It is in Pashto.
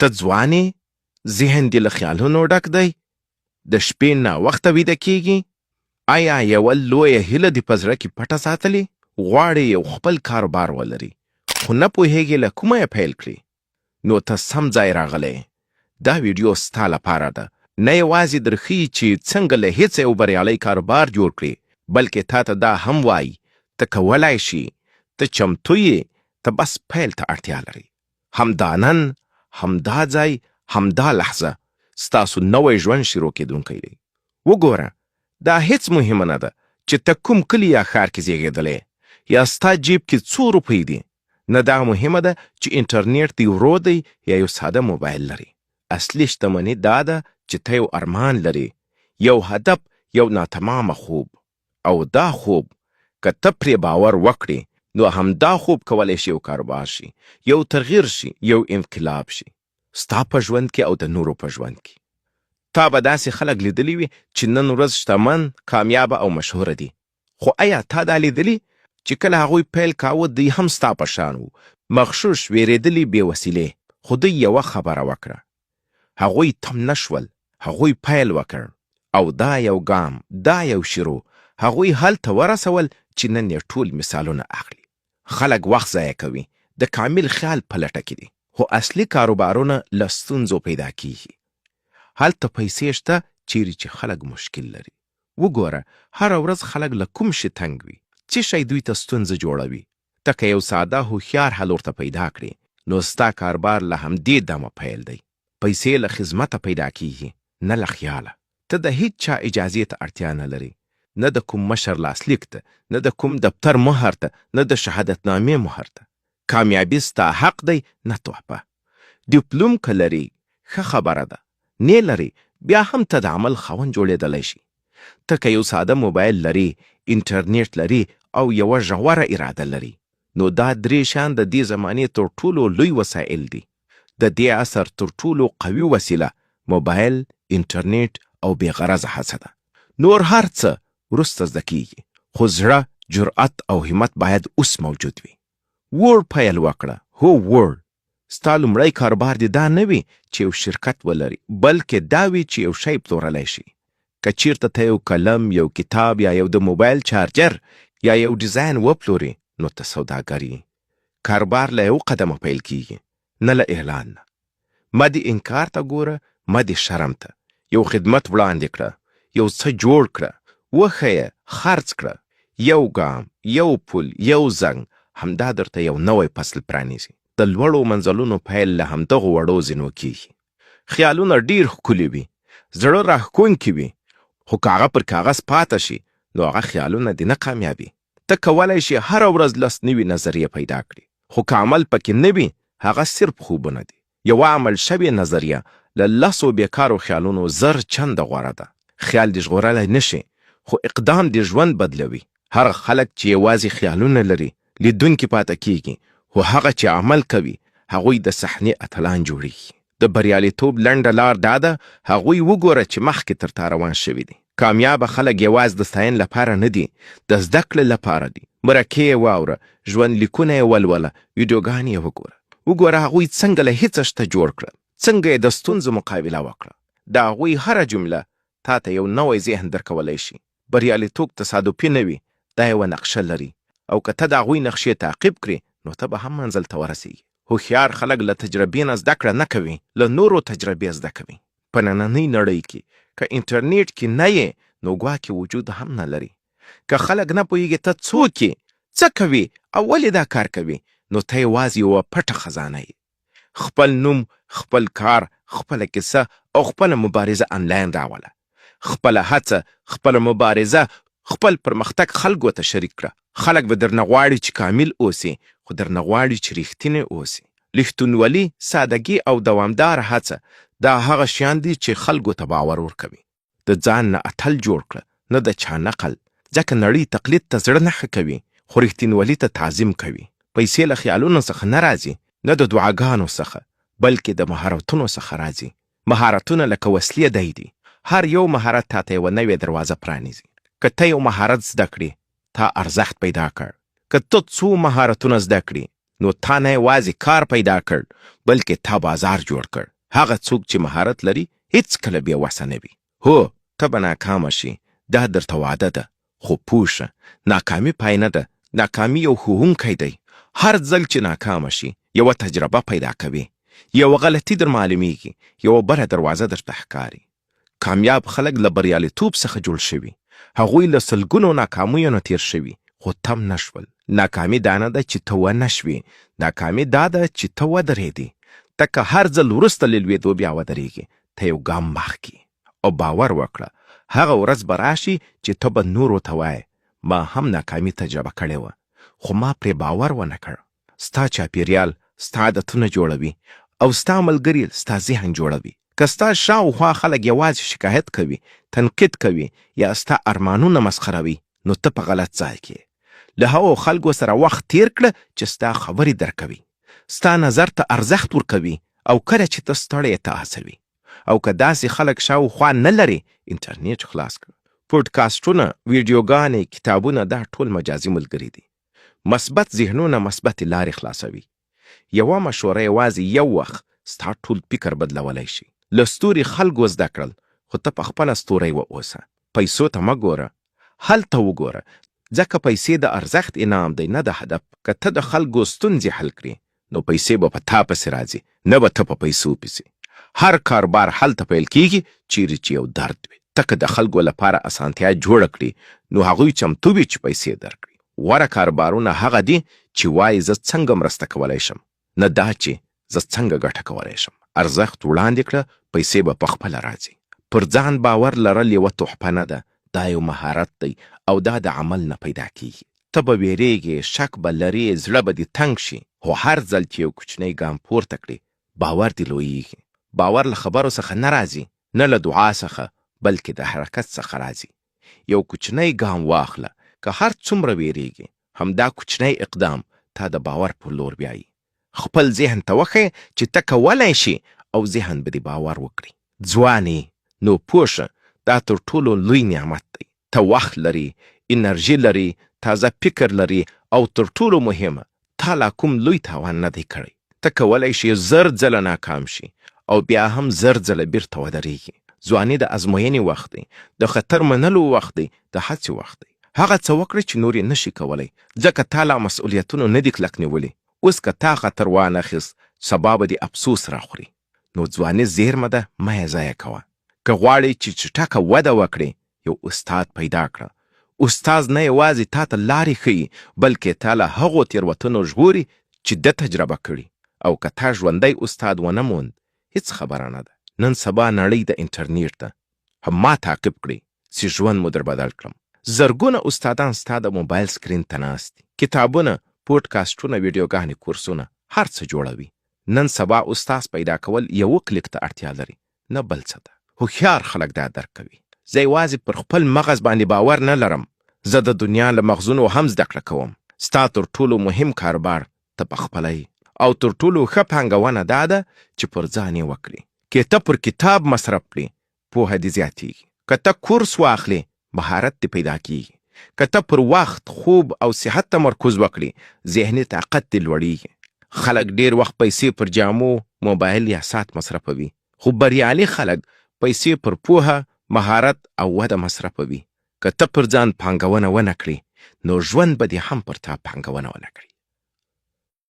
ته ځوان یې، ذهن دې له خیالونو ډک دی، د شپې ناوخته ویده کېږې، ایا یوه لویه هیله دې په زړه کې پټه ساتلې؟ غواړې یو خپل کاروبار ولرې، خو نه پوهېږې له کومه یې پیل کړې؟ نو ته سم ځای راغلی یې. دا ویډیو ستا لپاره ده. نه یوازې درښيي چې څنګه له هېڅه یو بریالی کاروبار جوړ کړې، بلکې تا ته دا هم وايي، ته کولای شې، ته چمتو یې، ته بس پیل ته اړتیا لرې. همدا نن، همدا ځای، همدا لحظه ستاسو نوی ژوند شروع کېدونکی دی. وګوره، دا هېڅ مهمه نه ده چې ته کوم کلي یا ښار کې زېږېدلی یې، یا ستا جیب کې څو روپۍ دي، نه دا مهمه ده چې انټرنېټ دې ورو دی یا یو ساده موبایل لرې. اصلي شتمني دا ده چې ته یو ارمان لرې، یو هدف، یو ناتمامه خوب. او دا خوب که ته پرې باور وکړې نو همدا خوب کولی شي یو کاروبار شي، یو تغیر شي، یو انقلاب شي ستا په ژوند کې او د نورو په ژوند کې. تا به داسې خلک لیدلي وي چې نن ورځ شتمن، کامیابه او مشهوره دي، خو ایا تا دا لیدلي چې کله هغوی پیل کاوه دوی هم ستا په شان وو، مغشوش، ویریدلي، بې وسیلې، خو دوی یوه خبره وکړه، هغوی تم نه شول، هغوی پیل وکړ او دا یو ګام، دا یو شروع هغوی هلته ورسول چې نن یې ټول مثالونه اخلي. خلک وخت ضایع کوي، د کامل خیال په لټه کې دي، خو اصلي کاروبارونه له ستونزو پیدا کیږي. هلته پیسې شته چیرې چې خلک مشکل لري. وګوره هره ورځ خلک له کوم شي تنګ وي، څه شی دوی ته ستونزه جوړوي، ته که یو ساده هوښیار حل ورته پیدا کړې، نو ستا کاربار له همدې دمه پیل دی. پیسې له خدمته پیدا کېږي، نه له خیاله. ته د هیچا اجازې ته اړتیا نه لرې، نه د کوم مشر لاسلیک ته، نه د کوم دفتر مهر ته، نه د شهادتنامې مهر ته. کامیابي ستا حق دی، نه تحفه. دیپلوم که لرې، ښه خبره ده، نې لرې، بیا هم ته د عمل خاوند جوړېدلی شې. ته که یو ساده موبایل لرې، انټرنیټ لرې او یوه ژوره اراده لرې، نو دا درې شیان د دې زمانې تر ټولو لوی وسایل دي. د دې عصر تر ټولو قوي وسیله موبایل، انټرنیټ او بې غرضه هڅه ده. نور هر څه وروسته زده کېږي، خو زړه، جرأت او همت باید اوس موجود وي. ووړ پیل وکړه، هو ووړ! ستا لومړی کاروبار دې دا نه وي چې یو شرکت ولري، بلکې دا وي چې یو شی پلورلی شي. که چیرته ته یو قلم، یو کتاب یا یو د موبایل چارجر یا یو ډیزاین وپلورې، نو ته سوداګر یې. کاروبار له یو قدمه پیل کیږي، نه له اعلان نه. مه دې انکار ته ګوره، مه دې شرم ته. یو خدمت وړاندې کړه، یو څه جوړ کړه، وښیه، خرڅ کړه. یو ګام، یو پل، یو زنګ، همدا درته یو نوی فصل پرانیزي. د لوړو منزلونو پیل له همدغو وړو زینو کیږي. خیالونه ډیر ښکلي وي، زړه راښکونکي وي، خو که هغه پر کاغذ پاته شي، نو هغه خیالونه دې نه کامیابي. ته کولای شې هره ورځ لس نوي نظریې پیدا کړې، خو که عمل پکې نه وي، هغه صرف خوبونه دي. یوه عمل شوې نظریه له لسو بېکارو خیالونو 1000 چنده غوره ده. خیال دې ژغورلی نه شي، خو اقدام دې ژوند بدلوي. هغه خلک چې یوازې خیالونه لري، لیدونکي پاته کېږي، خو هغه چې عمل کوي، هغوی د صحنې اتلان جوړېږي. د بریالیتوب لنډه لار دا ده، هغوی وګوره چې مخکې تر تا روان شوي دي. کامیابه خلک یوازې د ستاینې لپاره نه دي، د زده کړې لپاره دي. مرکې یې واوره، ژوند لیکونه یې ولوله، ویډیوګانې یې وګوره. وګوره هغوی څنګه له هیڅه شته جوړ کړل، څنګه یې د ستونزو مقابله وکړه. د هغوی هره جمله تا ته یو نوی ذهن درکولی شي. بریالیتوب تصادفي نه وي، دا یوه نقشه لري او که ته د هغوی نقشې تعقیب کړې، نو ته به هم منزل ته ورسېږې. هوښیار خلک له تجربې نه زده کړه نه کوي، له نورو تجربې زده کوي. په نننۍ نړۍ کې که انټرنیټ کې نه یې، نو ګواکې وجود هم نه لري. که خلک نه پوهېږي ته څوک یې، څه کوې او ولې دا کار کوې، نو ته یوازې یوه پټه خزانه یې. خپل نوم، خپل کار، خپله کیسه او خپله مبارزه انلاین راوله. خپله هڅه، خپله مبارزه، خپل پرمختګ خلکو ته شریک کړه. خلک به درنه غواړي چې کامل اوسې، خو درنه غواړي چې رښتینی اوسې. رښتونولي، سادګي او دوامداره هڅه دا هغه شیان دي چې خلکو ته باور ورکوي. د ځان نه اتل جوړ کړه، نه د چا نقل، ځکه نړۍ تقلید ته زړه نه ښه کوي، خو رښتینولي ته تعظیم کوي. پیسې له خیالونو څخه نه راځي، نه د دعاګانو څخه، بلکې د مهارتونو څخه راځي. مهارتونه لکه وسلې دی دي. هر یو مهارت تا ته یوه نوې دروازه پرانیزي. که ته یو مهارت زده کړې، تا ارزښت پیدا کړ. که ته څو مهارتونه زده کړې، نو تا نه یوازې کار پیدا کړ، بلکې تا بازار جوړ کړ. هغه څوک چې مهارت لري، هېڅکله بې وسه نه وي. هو، ته به ناکامه شې، دا درته وعده ده، خو پوه شه، ناکامي پای نه ده، ناکامي یو ښوونکی دی. هر ځل چې ناکامه شې، یوه تجربه پیدا کوې، یوه غلطي در معلومېږي، یوه بله دروازه درته ښکاري. کامیاب خلک له بریالیتوب څخه جوړ شوي، هغوی له سلګونو ناکامیو نه تېر شوي، خو تم نه شول. ناکامي دا نه ده چې ته ونه شوې، ناکامي دا ده چې ته ودرېدې. ته که هر ځل وروسته له لوېدو بیا ودرېږې، ته یو ګام مخکې. او باور وکړه، هغه ورځ به راشي چې ته به نورو ته وایې، ما هم ناکامي تجربه کړې وه، خو ما پرې باور ونه کړ. ستا چاپیریال ستا عادتونه جوړوي او ستا ملګري ستا ذهن جوړوي. که ستا شاوخوا خلک یوازې شکایت کوي، تنقید کوي یا ستا ارمانونه مسخروي، نو ته په غلط ځای کې یې. له هغو خلکو سره وخت تېر کړه چې ستا خبرې درکوي، ستا نظر ته ارزښت ورکوي او کله چې ته ستړی یې ته هڅوي. او که داسې خلک شاوخوا نه لرې، انټرنیټ خلاص کړه. پوډکاسټونه، ویډیوګانې، کتابونه دا ټول مجازي ملګري دي. مثبت ذهنونه مثبتې لارې خلاصوي. یوه مشوره یوازې یو وخت ستا ټول فکر بدلولی شي. له ستوري خلکو زده کړل، خو ته په خپله ستوری واوسه. پیسو ته مه ګوره، هلته وګوره، ځکه پیسې د ارزښت انعام دی، نه د هدف. که ته د خلکو ستونزې حل کړې، نو پیسې به په تا پسې راځي، نه به ته په پیسو پسې. هر کاروبار هلته پیل کېږي چیرې چې یو درد وي. ته که د خلکو لپاره اسانتیا جوړه کړې، نو هغوی چمتو وي چې پیسې درکړي. غوره کاروبارونه هغه دي چې وايي زه څنګه مرسته کولی شم، نه دا چې زه څنګه ګټه کولی شم. ارزښت وړاندې کړه، پیسې به پخپله راځي. پر ځان باور لرل یوه تحفه نه ده، دا یو مهارت دی او دا د عمل نه پیدا کېږي. ته به وېرېږې، شک به لرې، زړه به دې تنګ شي، خو هر ځل چې یو کوچنی ګام پورته کړې، باور دې لویېږي. باور له خبرو څخه نه راځي، نه له دعا څخه، بلکې د حرکت څخه راځي. یو کوچنی ګام واخله، که هر څومره وېرېږې، همدا کوچنی اقدام تا د باور پر لور بیایي. خپل ذهن ته وښیه چې ته کولای شې او ذهن به دې باور وکړي. ځوان یې، نو پوه شه دا تر ټولو لوی نعمت دی. ته وخت لرې، انرژي لرې، تازه فکر لرې او تر ټولو مهمه تا لا کوم لوی تاوان نه دی کړی. ته کولای شې زر ځله ناکام شې او بیا هم زر ځله بیرته ودرېږې. ځواني د ازموینې وخت دی، د خطر منلو وخت دی، د هڅې وخت دی. هغه څه وکړه چې نور یې نه شي کولی، ځکه تا لا مسؤلیتونو نه دي کلک نیولي. اوس که تا خطر وانخیست، سبا به دې افسوس راخوري. نو ځواني زیرمه ده، مه یې ضایع کوه. که غواړې چې چټکه وده وکړې، یو استاد پیدا کړه. استاد نه یوازې تا ته لارې ښیي، بلکې تا له هغو تېروتنو ژغوري چې ده تجربه کړي. او که تا ژوندی استاد ونه موند، هېڅ خبره نه ده. نن سبا نړۍ د انټرنیټ ده. هم ما تعقیب کړئ چې ژوند مو در بدل کړم. زرګونه استادان ستا د موبایل سکرین ته ناست دي. کتابونه، پوډکاسټونه، ویډیوګانې، کورسونه، هر څه جوړوي. نن سبا استاد پیدا کول یوه کلیک ته اړتیا لري، نه بل څه ته. هوښیار خلک دا درک کوي. زه یوازې پر خپل مغز باندې باور نه لرم، زه د دنیا له مغزونو هم زده کړه کوم. ستا تر ټولو مهم کاروبار ته په خپله یې او تر ټولو ښه پانګونه دا ده چې پر ځان یې وکړې. که ته پر کتاب مصرف کړې، پوهه دې زیاتېږي. که ته کورس واخلې، مهارت دې پیدا کېږي. که ته پر وخت، خوب او صحت تمرکز وکړې، ذهني طاقت دې لوړېږي. خلک ډېر وخت پیسې پر جامو، موبایل یا ساعت مصرفوي، خو بریالي خلک پیسې پر پوهه، مهارت او وده مصرفوي. که ته پر ځان پانګونه ونه کړې، نو ژوند به دې هم پر تا پانګونه ونه کړي.